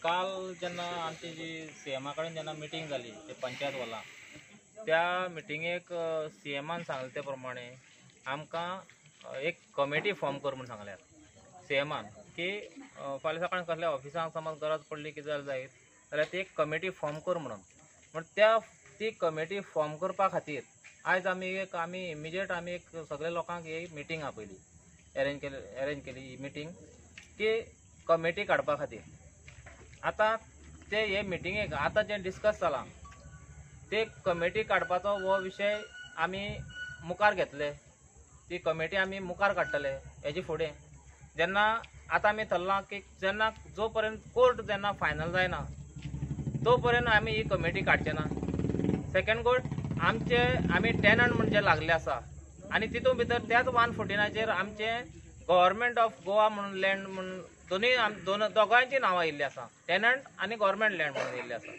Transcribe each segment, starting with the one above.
काल जेन्ना आमची जी सीएमा कडेन जेन्ना मिटींग जाली ते पंचायत हॉलान, त्या मिटिंगेक सीएमान सांगलें ते प्रमाणे आमकां एक कमिटी फॉर्म कर म्हूण सांगल्यार सीएमान की फाल्यां सकाळीं कसल्या ऑफिसांक समज गरज पडली कितें जाल्यार जायत जाल्यार ती एक कमिटी फॉर्म कर म्हणून. म्हण त्या ती कमिटी फॉर्म करपा खातीर आयज आमी एक आमी इमिजिएट आमी एक सगळे लोकांक एक मिटींग आपयली, अरेंज केली ही मिटींग की कमिटी काडपा खातीर. आतां ते हे मिटिंगेक आतां जें डिस्कस जालां ते कमिटी काडपाचो हो विशय आमी मुखार घेतले, ती कमिटी आमी मुखार काडटले. हेजे फुडें जेन्ना आतां आमी थरलां की जेन्ना जो पर्यंत कोर्ट जेन्ना फायनल जायना तो पर्यंत आमी ही कमिटी काडचे ना. सेकंड गोश्ट आमचे आमी टेनंट म्हणजे लागले आसा आनी तितून भितर त्याच 114चेर आमचे गव्हर्मेंट ऑफ गोवा म्हणून लँड म्हणून दोनूय दोगांयची नांवां येयल्ली आसा, टेनंट आनी गव्हर्मेंट लँड म्हणून येयल्ली आसा.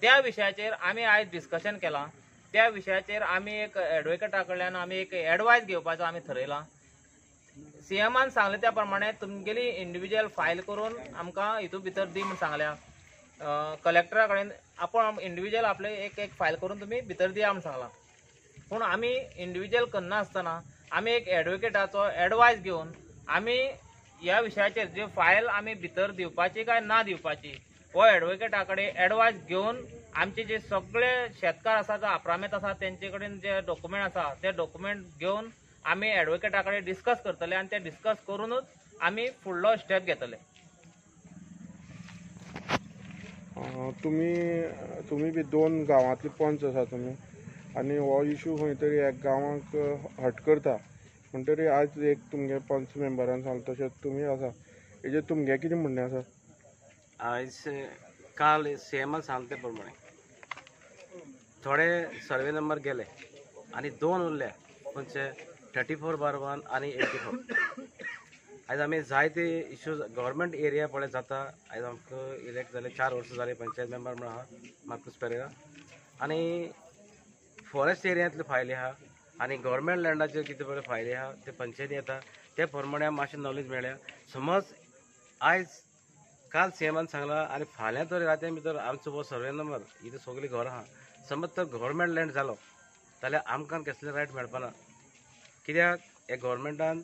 त्या विशयाचेर आमी आयज डिस्कशन केलां. त्या विशयाचेर आमी एक एडवोकेटा कडल्यान आमी एक एडवायस घेवपाचो आमी थरयलां. सीएमान सांगलें त्या प्रमाणे तुमगेली इंडिविज्युअल फायल करून आमकां हितून भितर दी म्हूण सांगल्या. कलेक्टरा कडेन आपूण इंडिविज्युअल आपले एक एक फायल करून तुमी भितर दिया म्हूण सांगलां. पूण आमी इंडिविज्युअल करना आसतना आमी एक एडवोकेटाचो एडवायस घेवन आमी ह्या विशयाचेर जे फायल आमी भितर दिवपाची काय ना दिवपाची हो एडवोकेटा कडेन एडवायस घेवन आमचे जे सगळे शेतकार आसा, जो आप्रामेत आसा तेंचे कडेन जे डॉक्युमेंट आसा ते डॉक्युमेंट घेवन आमी एडवोकेटा कडेन डिस्कस करतले आनी ते डिस्कस करूनच आमी फुडलो स्टेप घेतले. तुमी बी दोन गांवांतले पंच आसा तुमी आनी हो इशू खंय तरी एक गांवांक हट करता म्हणटरी आज एक तुमगे पंच मेंबरान सांगलें तशेंच तुमी आसा, हेजेर तुमगे कितें म्हणणें आसा? आयज काल सीएमान सांगलें ते प्रमाणे थोडे सर्वे नंबर गेले आनी दोन उरले खंयचे 34/1 आनी 84. आयज आमी जायते इश्यूज गव्हर्मेंट एरिया पळय जाता. आयज आमकां इलेक्ट जाले 4 वर्सां जाली पंचायत मेंबर म्हणून आहा मार्कूस पेरेरा आनी फॉरेस्ट एरियांतले फायली आहा आनी गव्हर्मेंट लँडाचेर कितें पळय फायली आहा ते पंचायती येता ते प्रमाणे मातशें नॉलेज मेळ्ळ्या. समज आयज काल सीएमान सांगलां आनी फाल्यां तर राती भितर आमचो हो सर्वे नंबर इथं सगळीं घरां आहा समज तर गव्हर्मेंट लँड जालो जाल्यार आमकां कसलें रायट मेळपाना. कित्याक हे गव्हर्मेंटान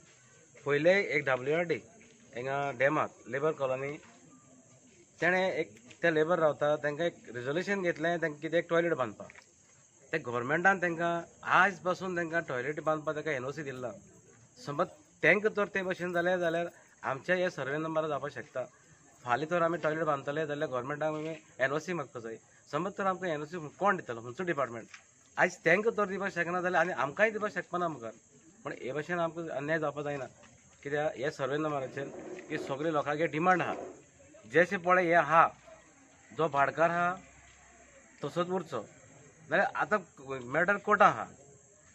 पयले एक WRD हिंगा डॅमाक लेबर कॉलनी तेणें एक ते लेबर रावता तांकां एक रिजोल्युशन घेतलें तांकां कितें एक टॉयलेट बांदपाक. ते गव्हर्मेंटान तांकां आज पासून तांकां टॉयलेट बांदपाक तांकां NOC दिल्ला. समज तांकां तर ते भशेन जालें जाल्यार आमच्या हे सर्वे नंबरार जावपाक शकता. फाल्यां तर आमी टॉयलेट बांदतले जाल्यार गव्हर्मेंटाक आमी NOC मागपाक जाय. समज तर आमकां NOC कोण दितलो खंयचो डिपार्टमेंट आयज तांकां तर दिवपाक शकना जाल्यार आनी आमकांय दिवपाक शकना मुखार. पूण हे भशेन आमकां अन्याय जावपाक जायना. कित्याक हे सर्वे नंबराचेर की सगळे लोकांगे डिमांड आहा जशें पळय हे आहा जो भाडकार आहा तसोच उरचो. नाल्यार आतां मॅटर कोर्टां आहा,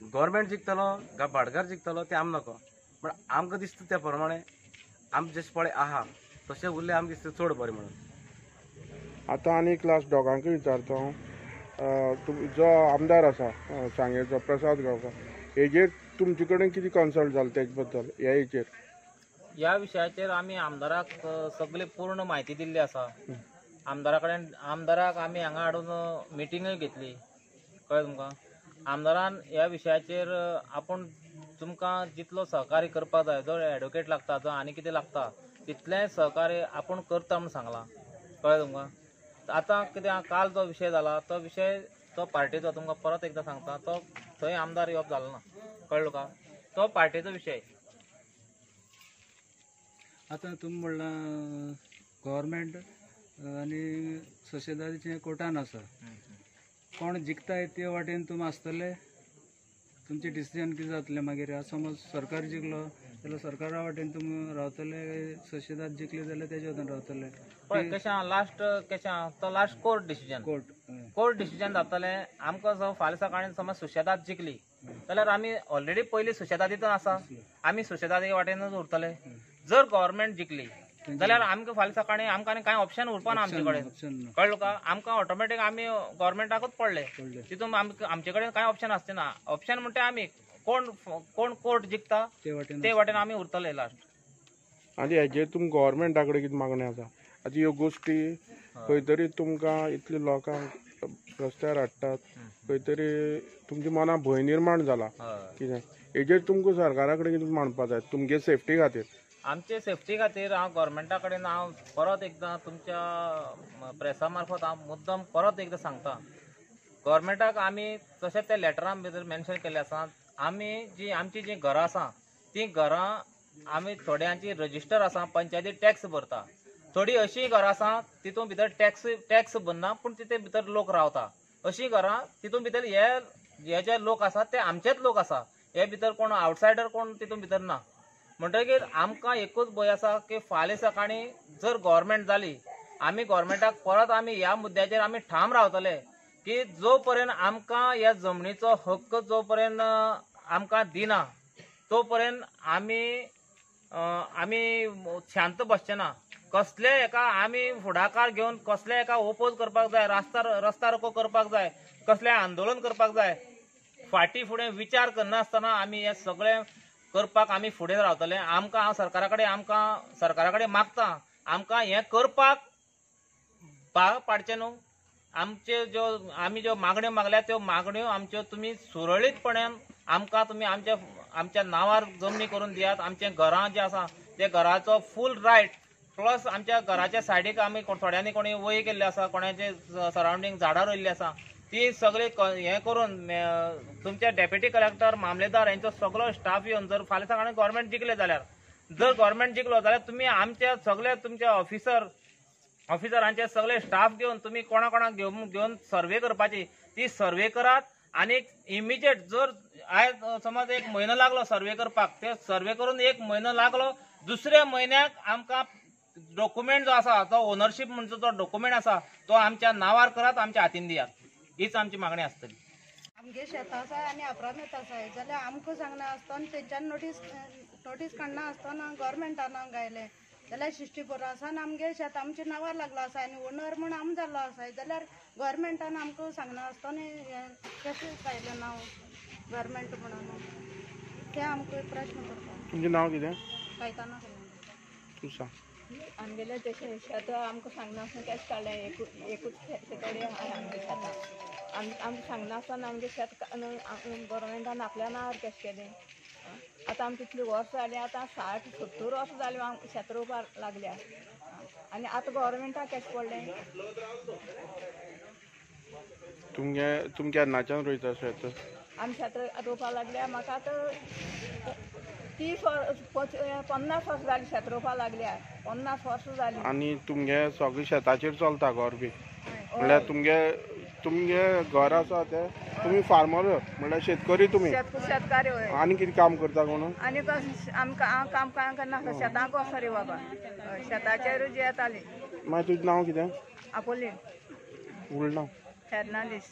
गव्हर्मेंट जिखतलो काय भाडकार जिखतलो तें आम नको. पूण आमकां दिसता त्या प्रमाणे आम जशें पळय आहा तशें उरलें आमकां दिसता चड बरें म्हणून. आतां आनी एक लास्ट दोगांकूय विचारता हांव, जो आमदार आसा सांगेचो प्रसाद गांवकार हेजेर तुमचे कडेन कितें कन्सल्ट जालें तेजे बद्दल ह्या हेचेर? ह्या विशयाचेर आमी आमदाराक सगळी पूर्ण म्हायती दिल्ली आसा. आमदारा कडेन आमदाराक आमी हांगा हाडून मिटिंगूय घेतली, कळ्ळें तुमकां. आमदारान ह्या विशयाचेर आपूण तुमकां जितलो सहकार्य करपाक जाय, जो एडवोकेट लागता, जो आनी कितें लागता तितलें सहकार्य आपूण करता म्हूण सांगलां, कळ्ळें तुमकां. आतां कितें काल जो विशय जाला तो विशय तो पार्टीचो तुमकां परत एकदां सांगता, तो थंय आमदार येवप जालो ना, कळ्ळें तुका, तो पार्टीचो विशय. आतां तुमी म्हणलां गव्हर्मेंट आनी सोशेदादीचें कोर्टान आसा, कोण जिखताय ते वाटेन तुमी आसतले, तुमचें डिसिजन कितें जातलें मागीर? समज सरकार जिखलो जाल्यार सरकारा वाटेन तुमी रावतले, सोशेदाद जिखले जाल्यार तेजे वाटेन रावतले? पळय कशें आहा लास्ट, कशें आहा तो last court decision, court decision जातलें. आमकां फाल्यां सकाळीं समज सुशेदाद जिखली जाल्यार आमी ऑलरेडी पयलीं सुशेदादीतच आसा, आमी सुशेदादी वाटेनच उरतले. जर गव्हर्मेंट जिखली जाल्यार आमकां फाल्यां सकाळीं आमकां आनी कांय ऑप्शन उरपाना आमचे कडेन, कळ्ळें तुका. आमकां ऑटोमॅटीक आमी गव्हर्मेंटाकूच पडले, तितून आमचे कडेन कांय ऑप्शन आसचे ना. ऑप्शन म्हणटा आमी कोण कोण कोर्ट जिखता ते वाटेन आमी उरतले लास्ट. आनी हेजेर तुमी गव्हर्मेंटा कडेन कितें मागणें आसा? आतां ह्यो गोश्टी खंय तरी तुमकां इतले लोकांक रस्त्यार हाडटात, खंय तरी तुमच्या मनां भंय निर्माण जाला कितें, हेजेर तुमकां सरकारा कडेन कितें मांडपा जाय तुमगे सेफ्टी खातीर? आमचे सेफ्टी खातीर हांव गोवोरमेंटा कडेन हांव परत एकदां तुमच्या प्रेसा मार्फत हांव मुद्दम परत एकदां सांगता, गोवोरमेंटाक आमी तशें त्या लेटरां भितर मेन्शन केल्लें आसा, आमी जी आमची जी घरां आसा तीं घरां आमी थोड्यांची रजिस्टर आसा, पंचायती टॅक्स भरता, थोडी अशीं घरां आसा तितून भितर टॅक्स भरना पूण तितून भितर लोक रावता, अशीं घरां तितून भितर हे जे लोक आसा ते आमचेच लोक आसा, हे भितर कोण आवटसायडर कोण तितून भितर ना. म्हणटकीर आमकां एकूच भंय आसा की फाल्यां सकाळीं जर गोवोरमेंट जाली, आमी गोवोरमेंटाक परत आमी ह्या मुद्द्याचेर आमी ठाम रावतले की जो पर्यंत आमकां ह्या जमनीचो हक्क जो पर्यंत आमकां दिना तो पर्यंत आमी आमी शांत बसचे ना. कसले एका आमी फुडाकार घेवन कसले एका ओपोज करपाक जाय, रस्ता रोको करपाक जाय, कसलें आंदोलन करपाक जाय, फाटी फुडें विचार करनासतना आमी हे सगळें करपाक आमी फुडें रावतले. आमकां हांव सरकारा कडेन आमकां सरकारा कडेन मागता आमकां हें करपाक भाग पाडचें न्हू. आमचे ज्यो आमी ज्यो मागण्यो मागल्या त्यो मागण्यो आमच्यो तुमी सुरळीतपणान आमकां तुमी आमच्या आमच्या नांवार जमनी करून दियात. आमचें घरां जें आसा ते घराचो फूल रायट प्लस आमच्या घराच्या सायडीक आमी थोड्यांनी कोणी वय केल्ले आसा, कोणाचे सरावंडींग झाडां रोयल्ली आसा, ती सगळी हें करून तुमच्या डेप्युटी कलेक्टर मामलेदार हेंचो सगळो स्टाफ येवन जर फाल्यां सकाळीं गोवोरमेंट जिखले जाल्यार, जर गोवोरमेंट जिखलो जाल्यार तुमी आमच्या सगळे तुमच्या ऑफिसरांचे सगळे स्टाफ घेवन तुमी कोणा कोणाक घेवन सर्वे करपाची ती सर्वे करात. आनी इमिजिएट जर आयज समज एक म्हयनो लागलो सर्वे करपाक, ते सर्वे करून एक म्हयनो लागलो, दुसऱ्या म्हयन्याक आमकां डॉक्युमेंट जो आसा तो ओनरशीप म्हणचो जो डॉक्युमेंट आसा तो आमच्या नांवार करात, आमच्या हातीन दियात, हीच आमची मागणी आसतली. आमगे शेतां आसा आनी अपरामेत आसा जाल्यार आमकां सांगना आसतना तेंच्यान नोटीस काडना आसतना गोवोरमेंटान गायलें जाल्यार 64 आसा आनी आमगे शेत आमच्या नांवार लागलो आसा आनी ओनर म्हूण आम जाल्लो आसा जाल्यार गोवोरमेंटान आमकां सांगना आसतना हें कशें गायलें नांव गोवोरमेंट म्हणून तें आमकां प्रश्न करता. तुमचें नांव कितें? कायताना. तूं सांग. आमगेलें तशें शेत आमकां सांगनासतना कॅश काडलें, एकूच कडेन आहा आमगें शेतां, आमकां सांगनासतना आमगें शेत गोवोरमेंटान आपल्या नांवार कॅश केलें. आतां आमकां इतलीं वर्सां जालीं, आतां 60-70 वर्सां जालीं आमकां शेत रोवपाक लागल्या आनी आतां गोवोरमेंटाक कॅश पडलें. तुमगे तुम केन्नाच्यान रोयता शेत? आमी शेत रोवपाक लागल्या म्हाका आतां 30 50 वर्सां जालीं शेत रोवपाक लागल्या, 50 वर्सां जालीं. आनी तुमगे सगळें शेताचेर चलता घर बी, म्हणल्यार तुमगे तुमगे घर आसा तें तुमी फार्मर म्हणल्यार शेतकरी तुमी? शेतकारी. आनी कितें काम करता कोण? आनी आमकां काम कांय करना, शेतांक वचो रे बाबा, शेताचेर जियेतालीं. मागीर तुजें नांव कितें? आपोलीन. फूल नांव? फेर्नांदीस.